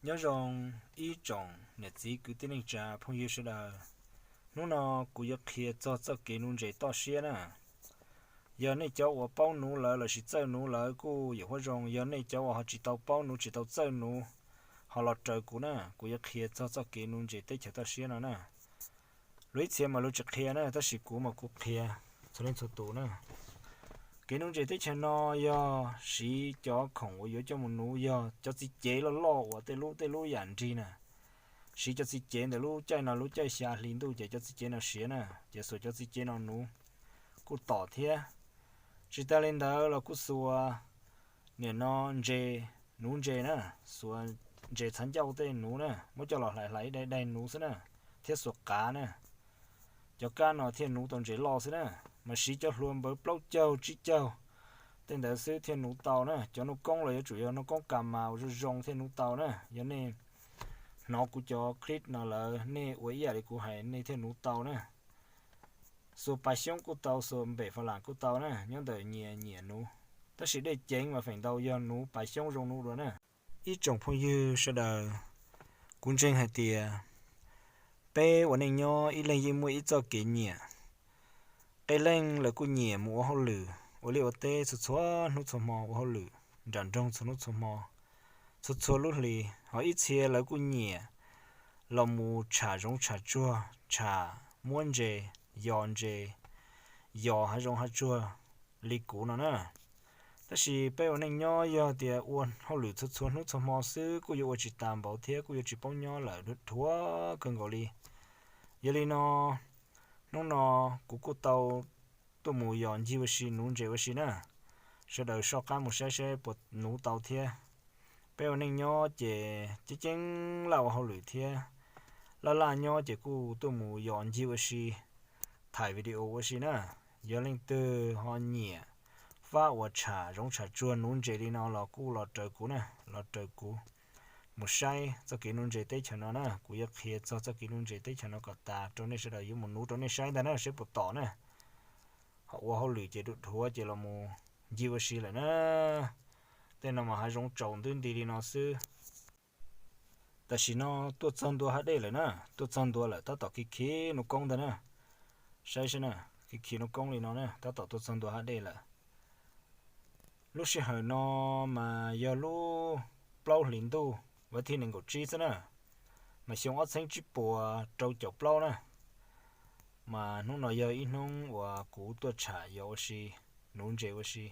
Nyob zoo ib tsoom niam txiv kwv tij neej tsa phooj ywg sawv daws. Hnub no kuv yuav qhia txog txoj kev nuv ntses toj siab na. Yog nej cov uas paub nuv lawm lossis txawj nuv lawm kuj yam huab zoo, yog nej cov uas ho tsis tau paub nuv tsis tau txawj nuv, ho los raws kuv na, kuv yuav qhia txog txoj kev nuv ntses teb chaws toj siab no na. Luag ib txhia mas luag tsis qhia na, tab sis kuv mas kuv qhia txhua leej txhua tus na. Kev nuv ntses teb chaws no yog siv cov khoom uas yuav coj mus nuv, yog cov txiv cev loj loj uas tej lub tej lub yam nrig na. Siv cov txiv cev ntawm lub caij no lub caij xya hli ntuj ces cov txiv cev no siav na, ces xuas cov txiv cev no nuv kuj tom thiab. Tsis tas li ntawd los kuj xuas niam no ntses, nuv ntses na, xuas ntses txhav ncauj tej nuv na, muab coj los hlais hlais ib daig daig nuv xwb na, thiab xuas qav na. Cov kab no thiaj nuv tau ntses loj xwb na, mas siv cov hlua npawv plaub caug tsib caug tej ntawd xwb thiaj nuv tau na. Cov nuj koob los yuav tsum yog nuj koob kas mas uas zoo zoo thiaj nuv tau na. Yog nej hnov kuv cov clip no lawm nej ua ib yam li kuv hais nej thiaj nuv tau na. Xuas pas xyoob kuj tau, xuas npem fa lam kuj tau na, nyob ntawm nyias nyiam nuv. Tab sis dej ceev mas feem ntau yog nuv pas xyoob zoo nuv dua na. Ib tsoom phooj ywg sawv daws, kuv ntseeg hais tias peb ua neej nyob ib leeg yeej muaj ib txoj kev nyiam. Qee leej lawv kuj nyiam mus ua hauj lwm ua liaj ua teb txhua txhua hnub txhua hmo, ua hauj lwm nram nroog txhua hnub txhua hmo, txhua txhua lub hli. Ho ib txhia lawv kuj nyiam los mus tsham zoov tsham tsuag, tsham muab ntses, yos ntses, yos hav zoov hav tsuag li kuv no na. Tab sis peb ua neej nyob yog tias ua hauj lwm txhua txhua hnub txhua hmo xwb kuj yuav ua tsis tas npaum thiab kuj yuav tsis paub nyob lawm, dhuav kawg nkaus li. Yog li no, hnub no kuv kuj tau tuaj mus yos ncig ua si, nuv ntses ua si na. Sawv daws soj qab mus saib saib puas nuv tau thiab. Peb ua neej nyob ces ceeb ceeb laj ua hauj lwm thiab, laj laj nyob ces kuj tuaj mus yos ncig ua si, thaij video ua si na. Yog leej twg ho nyiam fab uas tsham zoov tsham tsuag nuv ntses li no los kuj los raws kuv na, los raws kuv mus saib txoj kev nuv ntses teb chaws no na. Kuv yuav qhia txog txoj kev nuv ntses teb chaws no kom tas rau nej sawv daws yuav mus nuv rau nej saib ntag na, saib puas tom na. Ho ua hauj lwm ces dhuav dhuav ces los mus ncig ua si lawm na. Tej no mas hav zoov tsaus ntuj nti li no xwb. Tam sim no tuaj txog ntua hav dej lawm na, tuaj txog ntua lawm tab tom khi khi nuj koob ntag na. Saib saib na, khi khi nuj koob li no na, tab tom tuaj txog ntua hav dej lawm. Lub sij hawm no mas yog lub plaub hlis ntuj vas thib nees nkaum tsib xwb na, mas xyoo ob txheeb tsib puas rau caum plaub na. Mas hnub no yog ib hnub uas kuv tuaj tsham yos ua si, nuv ntses ua si.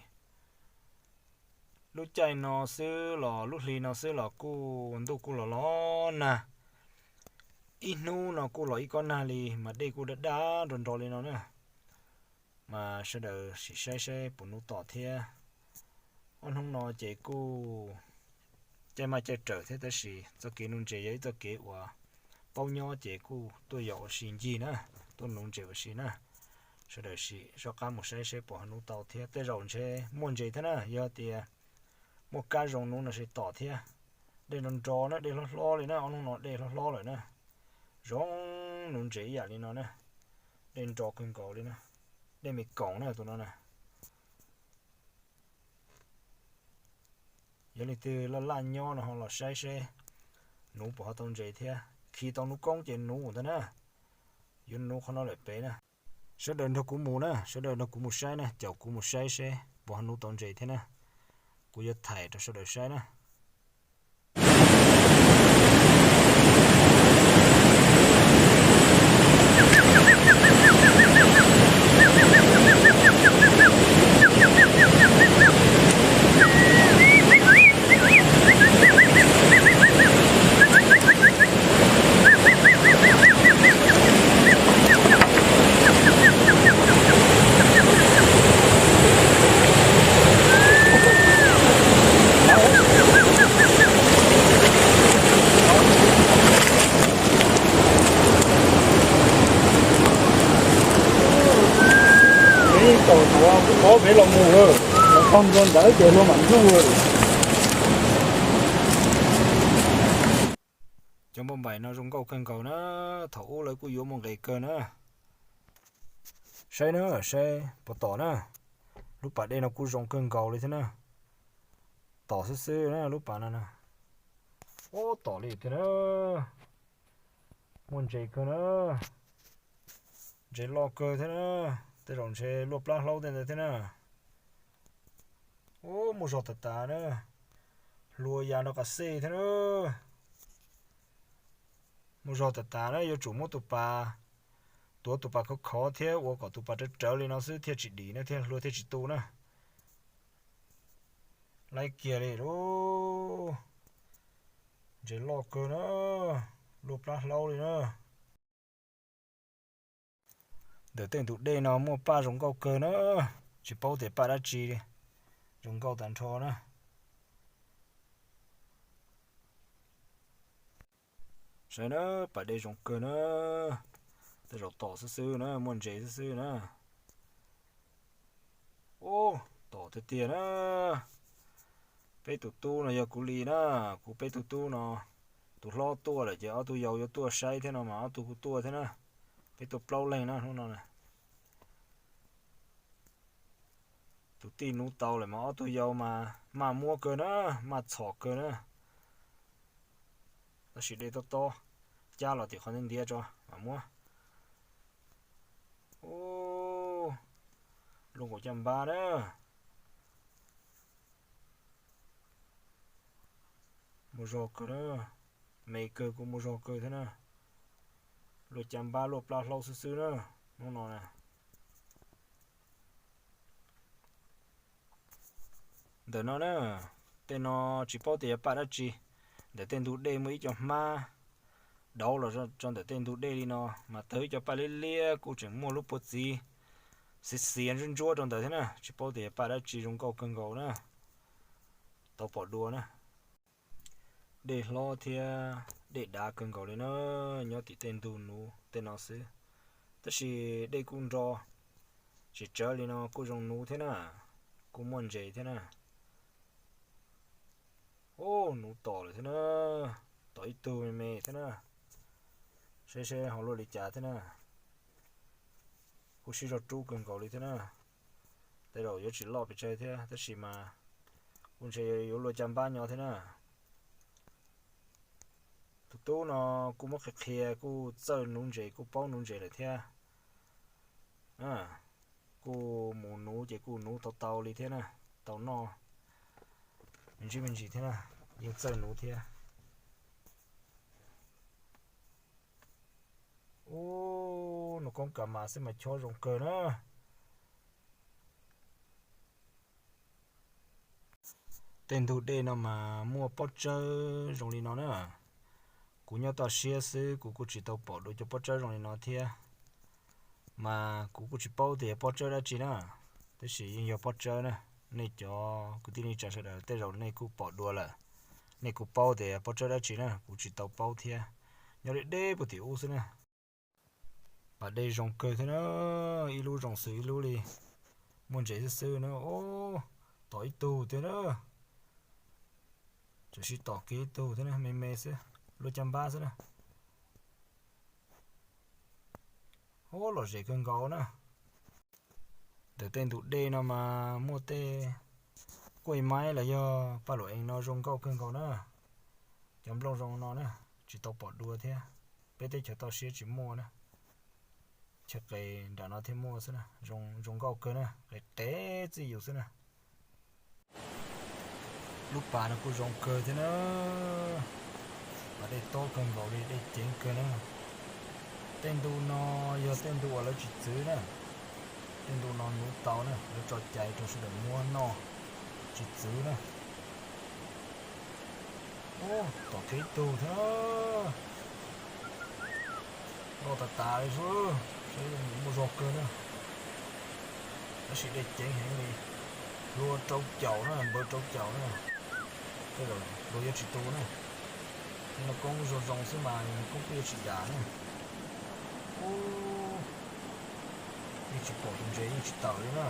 Lub caij no xwb los lub hli no xwb los kuj ntuj kuj los los nag. Ib hnub no kuj los ib kob nag li mas dej kuj daj daj nro nro li no na. Mas sawv daws sim saib saib puas nuv tom thiab. Ob hnub no ces kuj caij maj caij rawm thiab tab sis txoj kev nuv ntses yog ib txoj kev uas paub nyob ces kuj tuaj yos ua si ncig na, tuaj nuv ntses ua si na. Sawv daws sim soj qab mus saib saib puas ho nuv tau thiab, tej zaum ntshe muaj ntses thiab na, yog tias muaj kab zoo nuv no ces tom thiab. Dej nro nro na, dej hlob hlob li na, ob hnub no dej hlob hlob lawm na. Zoo nuv ntses ib yam li no na, dej nro kawg nkaus li na, dej me koom na tus no na. Yog leej twg laj laj nyob no ho los saib seb nuv puas ho tau ntses thiab, khi tau nuv koob ces nuv ntag na. Yuav nuv qhov no lawm pem na. Sawv daws nrog kuv mus na, sawv daws nrog kuv mus saib na, caum kuv mus saib seb puas ho nuv tau ntses thiab na. Kuv yuav thaij rau sawv daws saib na. Peb tau tuav kuv pov peb los mus lawm, los txog ntua ntawd ces luag mam nug. Cov npauj npaim no zoo nkauj kawg nkaus na, thaum ub lawv kuj yuav mus nqes kawg na. Saib na, saib puas tom na. Lub pas dej no kuj zoo kawg nkaus li thiab na. Tom xwb xwb na lub pas no na. Ub, tom li thiab na. Muaj ntses kawg na. Ntses loj kawg thiab na. Tej zaum ntshe luaj plab hlaub tej ntawd thiab na. Ub, muaj zog tas tas na. Hlua ya nrov qas xej thiab na. Muaj zog tas tas na, yuav tsum muab tus pas, tuav tus pas khov khov thiab ua kom tus pas rawv rawv li no xwb thiaj tsis dim na, thiaj hlua thiaj tsis tu na. Laib kiag li lauj. Ntses loj kawg na, luaj plab hlaub li na. Ntawm tej ntug dej no muaj paj zoo nkauj kawg na, tsis paub tias paj dab tsi, zoo nkauj tag nrho na. Saib na, pas dej zoo kawg na, tej zaum tom xwb xwb na, muaj ntses xwb xwb na. Ub, tom tiag tiag na. Peb tus tub no yog kuv li na, kuv peb tug tub no, tus hlob tuaj lawm ces ob tug yau yuav tuaj saib thiab no mas ob tug kuj tuaj thiab na. Peb tuaj plaub leeg na hnub no na. Tus tij nuv tau lawm mas ob tug yau mas maj muab kawg na, maj txhom kawg na. Tab sis dej tob tob, cab los tim qhov ntiav ntiav tso mam muab. Ub, luaj nkaus caj npab na. Muaj zog kawg na, me kawg kuj muaj zog kawg thiab na. Luaj caj npab luaj plab hlaub xwb xwb na, hnub no na. Ntawm no na, tej no tsis paub tias yog paj dab tsi. Ntawm tej ntug dej muaj ib co hmab dauv los rau ntawm tej ntug dej li no mas tawg ib co paj liab liab kuj tseem muaj lub puag txiv xiav xiav ntsuab ntsuab rau ntawd thiab na. Tsis paub tias yog paj dab tsi, zoo nkauj kawg nkaus na. Tau pom dua na. Dej hlob thiab dej dav kawg nkaus li na, nyob tim tej ntug nuv tej no xwb. Tab sis dej kuj nro, tsis tsawv li no kuj zoo nuv thiab na, kuj muaj ntses thiab na. Ub, nuv tom lawm thiab na, tom ib tug me me thiab na. Saib seb ho luaj li cas thiab na. Kuj sib zog rub kawg nkaus li thiab na. Tej zaum yuav tsis loj pes tsawg thiab tab sis mas kuj ntshe yuav luaj caj npab nyob thiab na. Tus tub no kuj muab qhia qhia kuj txawj nuv ntses, kuj paub nuv ntses lawm thiab. Kuj mus nuv ces kuj nuv tau tau li thiab na, tau noj me ntsis me ntsis thiab na, yeej txawj nuv thiab. Ub, noj koob kas mas xwb mas chob zoo kawg na. Tej ntug dej no mas muaj pob tsawb zoo li no na. Kuv nyob toj siab xwb kuv kuj tsis tau pom dua cov pob tsawb zoo li no thiab. Mas kuv kuj tsis paub tias yog pob tsawb dab tsi na, tab sis yeej yog pob tsawb na. Nej cov kwv tij neej tsa sawv daws tej zaum nej kuj pom dua lawm, nej kuj paub tias pob tsawb dab tsi na, kuv tsis tau paub thiab. Nyob deb deb puag tim ub xwb na. Pas dej zoo kawg thiab na, ib lub zoo xws ib lub li, muaj ntses xwb xwb na. Ub, tom ib tug thiab na, tam sim tom kiag ib tug thiab na, me me xwb, luaj caj npab xwb na. Ub, lom zem kawg nkaus na. Ntawm tej ntug dej no mas muaj tej kuaj maib los yog paj luam ees no zoo nkauj kawg nkaus na. Cov nplooj zoo no na, tsis tau pom dua thiab. Peb teb chaws toj siab tsis muaj na. Chaw qes nram no thiaj muaj xwb na, zoo nkauj kawg na, qes qes txij yus xwb na. Lub pas no kuj zoo kawg thiab na. Pas dej tob kawg nkaus li, dej ceev kawg na. Tej ntu no yog tej ntu uas lawv tsis txwv na. Tej ntu no nuv tau na, lawv tso cai rau sawv daws muab noj, tsis txwv na. Ub, tom kiag ib tug thiab. Loj tas tas li xwb, saib muaj zog kawg na. Tab sis dej ceev heev li, hlua rau caum na, npawg rau caum na. Tej zaum luag yuav tsis tu na. Tej no koob zoo zoo xwb mas koob kuj yuav tsis dam na. Ub, yeej tsis pom tus ntses yeej tsis tawm li na.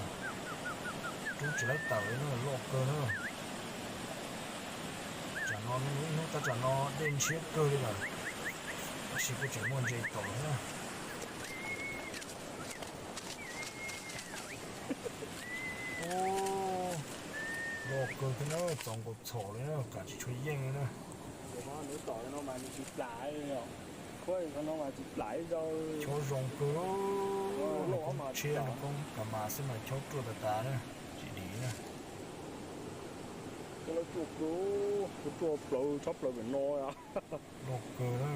Rub tsis laib tawm li na, loj kawg na. Tsam no hnub tab tsam no dej ntshiab kawg li lawm, tab sis kuj tseem muaj ntses tom thiab na. Ub, loj kawg thiab na, txaus nkaus txhom li na, kam tsis tshua yeej li na. Tom no mas nws tsis plam, khuab no mas tsis plam ib zaug. Chob zoo kawg, nws koob tshiab, nws koob kas mas xwb mas chob ruaj tas tas na, tsis dim na. Chob loj ruaj kawg, chob ruaj plaws, chob plaws pem no. Loj kawg na.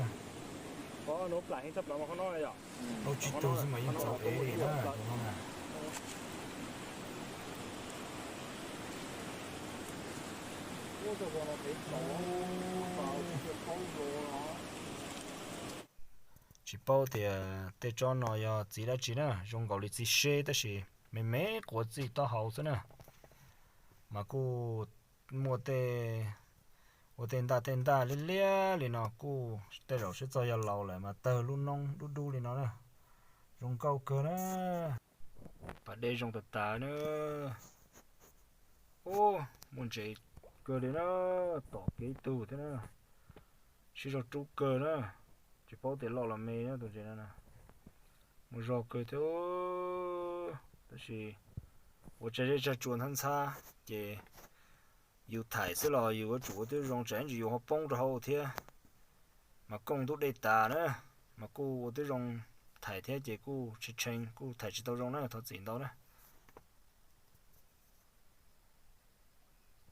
Nws plam heev tshaj plaws mas qhov no yom. Loj tsib tug xwb mas yeej txaus ev li na tus no na. Tsis paub tias tej tsob no yog txiv dab tsi na, zoo nkaus li txiv seb tab sis me me quav txij taub hau xwb na. Mas kuj muaj tej, ua tej ntaj tej ntaj liab liab li no kuj tej zaum sib txog yog laus lawm mas tawg lub noob dub dub li no na. Zoo nkauj kawg na. Pas dej zoo tas tas na. Ub, muaj ntses kawg li na, tom kev ib tug thiab na. Sib zog rub kawg na, tsis paub tias loj los me na tus ntses no na. Muaj zog kawg thiab, tab sis ua tsag zeb tsag tsua ntxhab ntxhab ces yus thaim xwb los yus yuav tsum ua tib zoo, tsam ntsis yus ho poob rau hauv thiab. Mas kooj ntub dej tas na, mas kuj ua tib zoo thaim thiab ces kuj tshee tshee kuj thaim tsis tau zoo na, thov txim ntau na.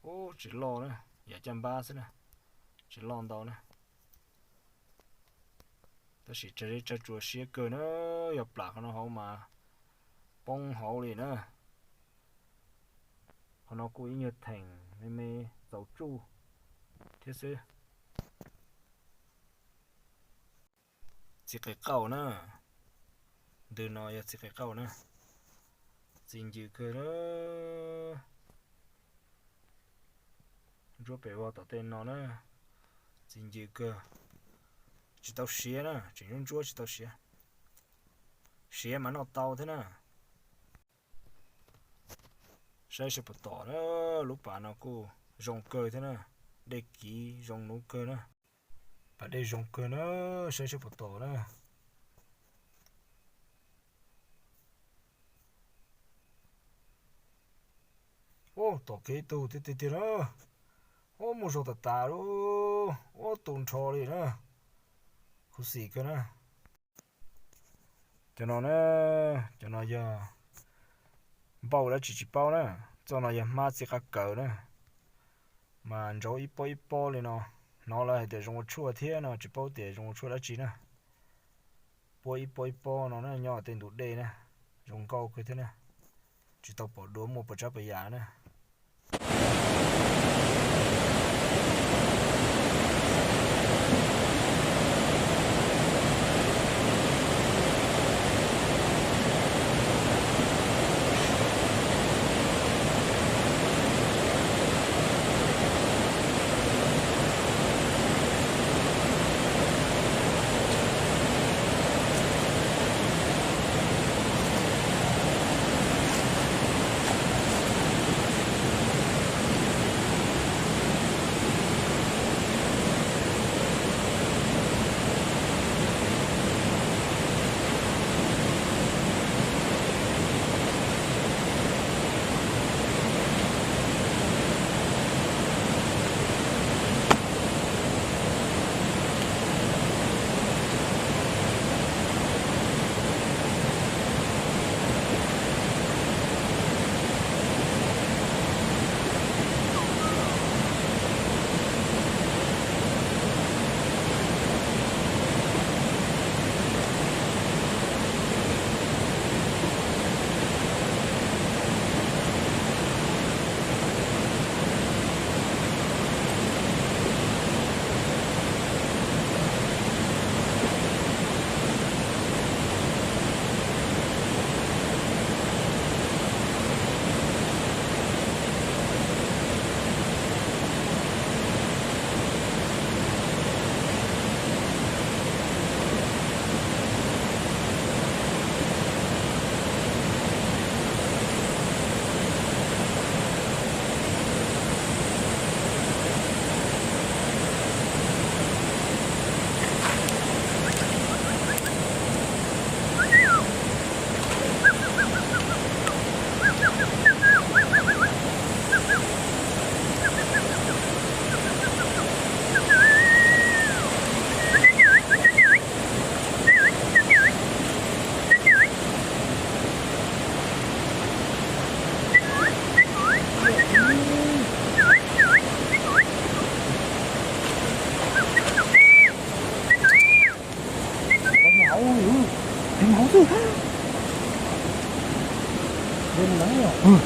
Ub, tsis loj na, yam caj npab xwb na, tsis loj ntau na. Tab sis tsag zeb tsag tsua siab kawg na, yog plam qhov no hauv mas poob hauv li na. Qhov no kuj ib nyuag theem me me txaus tsuj thiab xwb. Txiv qe qauj na, ntws no yog txiv qe qauj na, txi ncws kawg na. Ntsuab pem vog tom tej no na, txi ncws kawg, tsis tau siav na, tseem ntsuab ntsuab tsis tau siav, siav mas noj tau thiab na. Saib seb puas tom na, lub pas no kuj zoo kawg thiab na, dej kiv zoo nuv kawg na. Pas dej zoo kawg na, saib seb puas tom na. Ub, tom kev ib tug tiag tiag tiag na. Ub, muaj zog tas tas li, ub, tu nrho li na. Khuv xim kawg na. Cov no na, cov no yog npauj dab tsi tsis paub na. Txoj no yog hmab txiv qab kaws na, mas ntsauv ib pob ib pob li no. Hnov lawv hais tias zoo ua tshuaj thiab no, tsis paub tias zoo ua tshuaj dab tsi na. Puab ib pob ib pob no na, nyob tej ntug dej na, zoo nkauj kawg thiab na. Tsis tau pom dua muaj puas tsav puas yam na. Qe mog.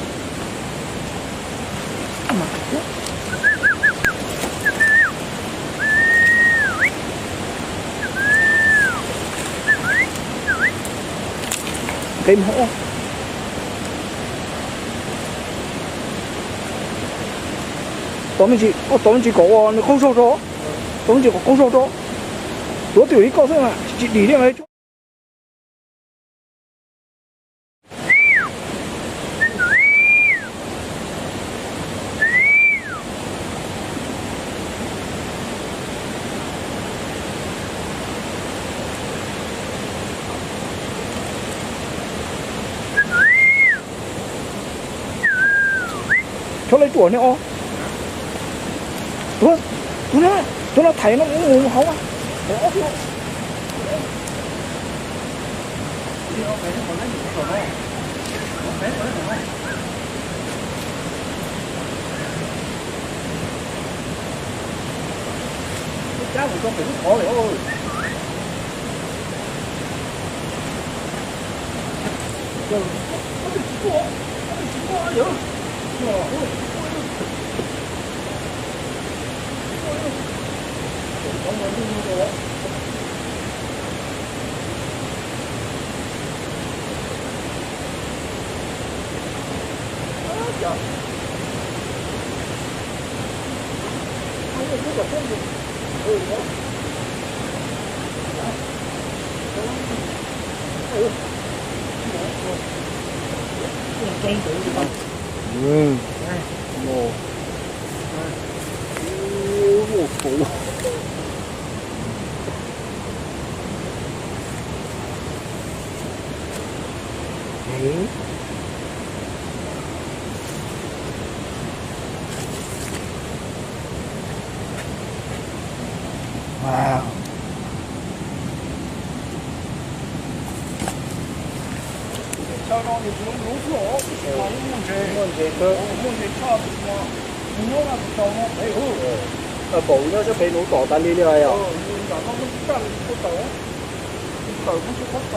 Tod me ntsis, tod me ntsis kom nws qaug zog tso. Tod me ntsis kom qaug zog tso. Tuav twb ib koj xwb mas tsis dim li. Txhob le ruam ne os. Tuag, tuag na, tuag no thaiv no mus mus hauv. Cab mus rau pem lub qhov lawm. Npaum nyob sab pem nuv tom tas li li os.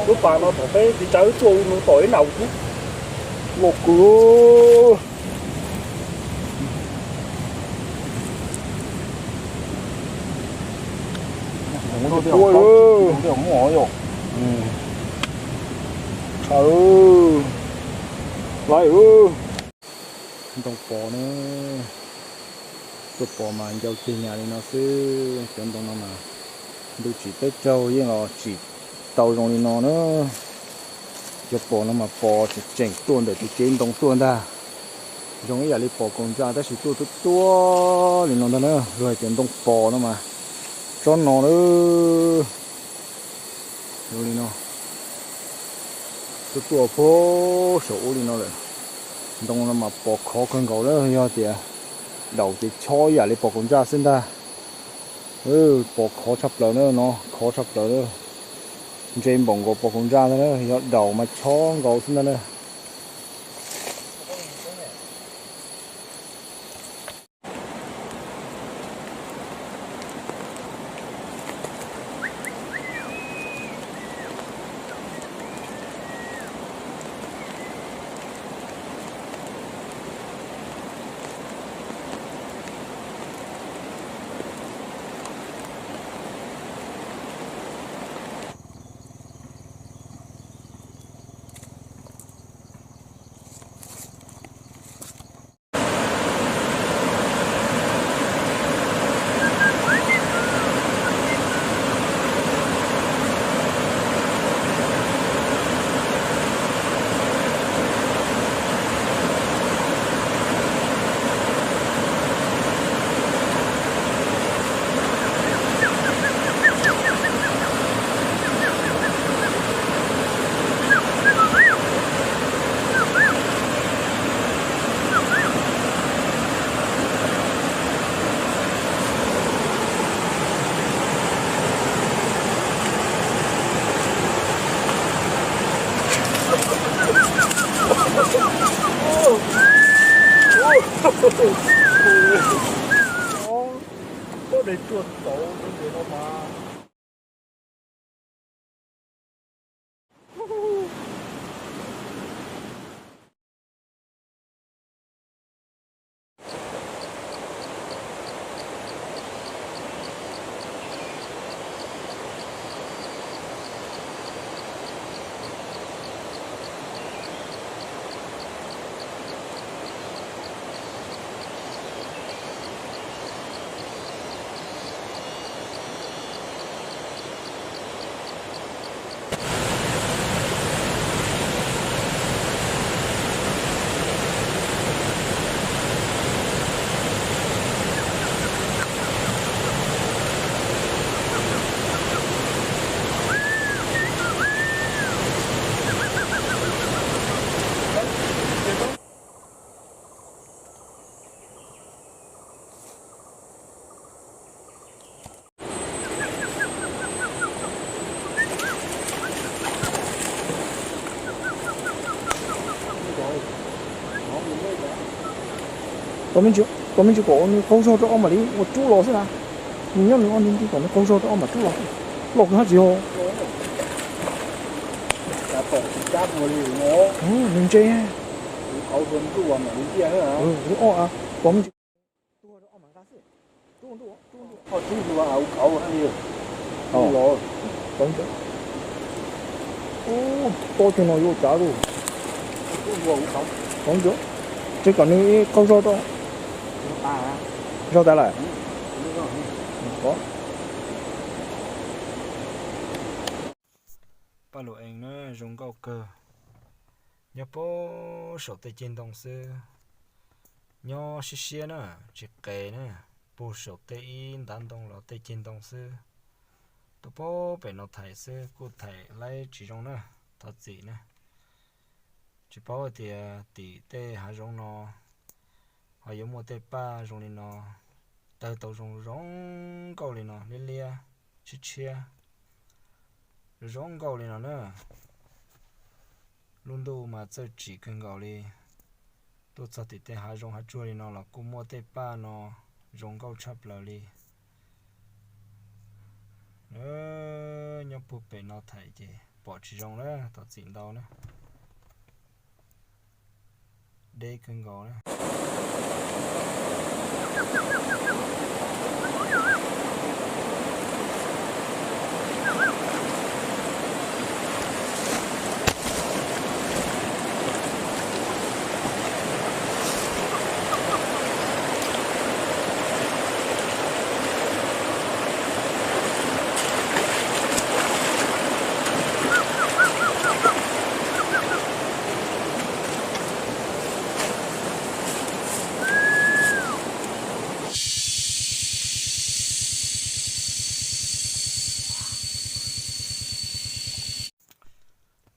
Lub pas no thaum peb txiv tsaws tuaj nuv tom ib nraud xwb. Loj kawg. Ntoo pos na, tuaj pos mas ncau ceg nyas li no xwb. Cov ntoo no mas ntuj tsim teb raug yeej los tsim tau zoo li no na. Cov pos no mas pos tseem tseem tuaj ntawm tus cev ntoo tuaj ntag. Zoo ib yam li pos kaus ntsa tab sis tuaj tuaj tuaj li no ntag na. Luag hais tias ntoo pos no mas tsob no na. Zoo li no, tuaj tuaj puag saum ub li no lawm. Ntoo no mas pos khov kawg nkaus na, yog tias daus ces chob ib yam li pos kaus ntsa xwb ntag. Pos khov tshaj plaws na, no khov tshaj plaws na. Ntse npaum nkaus pos kaus ntsa ntag na, yog daus mas chob nkaus xwb ntag na. Tos me ntsis kom nws qaug zog rau ob mam li ua rub los xwb na. Nws nyob nws ob nti nti kom nws qaug zog rau ob mam rub los. Loj kawg hab tsis yog? Nws ntse. Ob, tos me ntsis tuag rau ob mam nqa xwb. Tos me ntsis. Ub, tob cag no yuav ua cas lauj. Tos me ntsis, tseg kom nws qaug zog rau. Zog tas lawm. Paj lug ees na, zoo nkauj kawg. Nyob puag saum tej ceg ntoo xwb. Nyob siab siab na, tsis qes na. Puag saum tej ib ntav ntoo los tej ceg ntoo xwb. Tuaj puag pem no thaim xwb kuj thaim laib tsis zoo na, thov txim na. Tsis paub hais tias tim tej hav zoov no ho yuav muaj tej paj zoo li no, tawg tau zoo zoo nkauj li no, liab liab, tshiab tshiab, zoo zoo nkauj li no na. Lub ntuj mas txawj tsim kawg nkaus li. Tuaj txog tim tej hav zoov hav tsuag li no los kuj muaj tej paj no zoo nkauj tshaj plaws li. Nyob puag pem no thaim ces pom tsis zoo na, thov txim ntau na. Deb kawg nkaus na.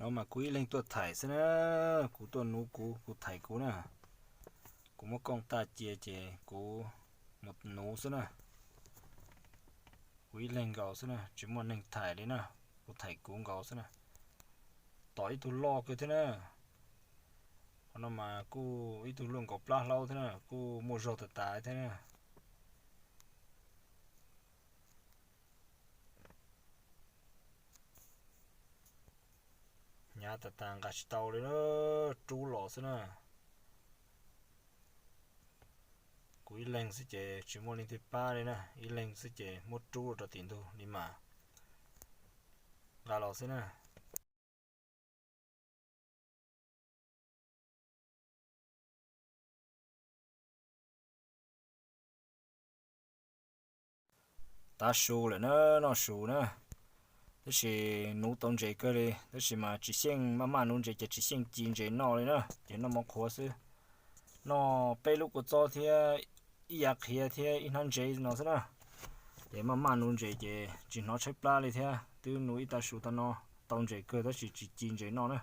No mas kuv ib leeg tuaj thaim xwb na, kuv tuaj nuv kuv, kuv thaim kuv na. Kuv muab kooj tag cia ces kuv mus nuv xwb na. Kuv ib leeg nkaus xwb na, tsis muaj neeg thaim li na, kuv thaim kuv nkaus xwb na. Tom ib tug loj kawg thiab na. Qhov no mas kuj ib tug luaj nkaus plab hlaub thiab na, kuj muaj zog tas tas thiab na. Hnyav tas tas nqa tsis tau li na, rub los xwb na. Kuv ib leeg xwb ces tsis muaj leej twg pab li na, ib leeg xwb ces muab rub rau tim ntug li mas nqa los xwb na. Tav su lawm na, noj su na. Tab sis nuv tau ntses kawg li, tab sis mas tsis xyeej, maj maj nuv ntses ces tsis xyeej ci ntses noj li na, ces noj mov qhuav xwb. Noj peb lub kua txob thiab ib yav qhiav thiab ib hnab ntses no xwb na. Ces maj maj nuv ntses ces tsis hnov tshaib plab li thiab, twb nuv ib tav su tau no, tau ntses kawg tab sis tsis ci ntses noj na,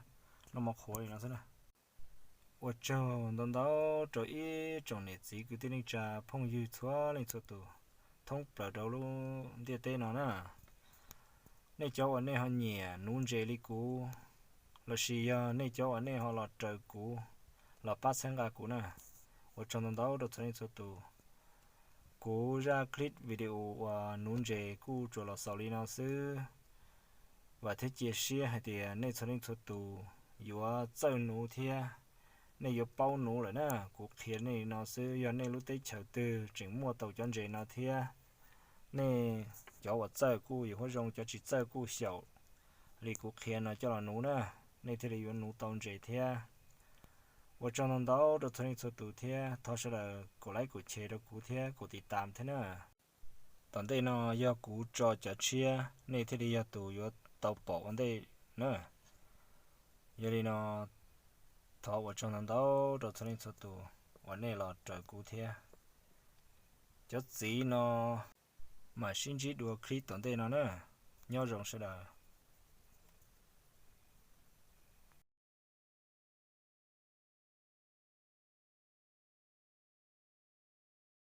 noj mov qhuav li no xwb na. Ua tsaug ntau ntau rau ib tsoom niam txiv kwv tij neej tsa phooj ywg txhua leej txhua tus thoob plaws rau lub ntiaj teb no na. Nej cov uas nej ho nyiam nuv ntses li kuv, lossis yog nej cov uas nej ho los raws kuv, los pab txhawb nqa kuv na, ua tsaug ntau ntau rau txhua leej txhua tus. Kuv zaj clip video uas nuv ntses kuj tsuas los xaus li no xwb. Vam thiab cia siab hais tias nej txhua leej txhua tus yuav txawj nuv thiab nej yuav paub nuv lawm na. Kuv qhia nej li no xwb, yog nej lub teb chaws twg tseem muaj tau cov ntses no thiab, nej cov uas txawj kuj yuav huab zoo, cov tsis txawj kuj xyaum li kuv qhia no coj los nuv na, nej thiaj li yuav nuv tau ntses thiab. Ua tsaug ntau ntau rau txhua leej txhua tus thiab thov sawv daws kaum like kaum share rau kuv thiab kaum tiv tam thiab na. Tom ntej no yog kuv tso cov tshiab nej thiaj li yog tus yuav tau pom ua ntej na. Yog li no thov ua tsaug ntau ntau rau txhua leej txhua tus uas nej los raws kuv thiab. Cov txiv no mam sib ntsib dua clip tom ntej no na. Nyob zoo sawv daws.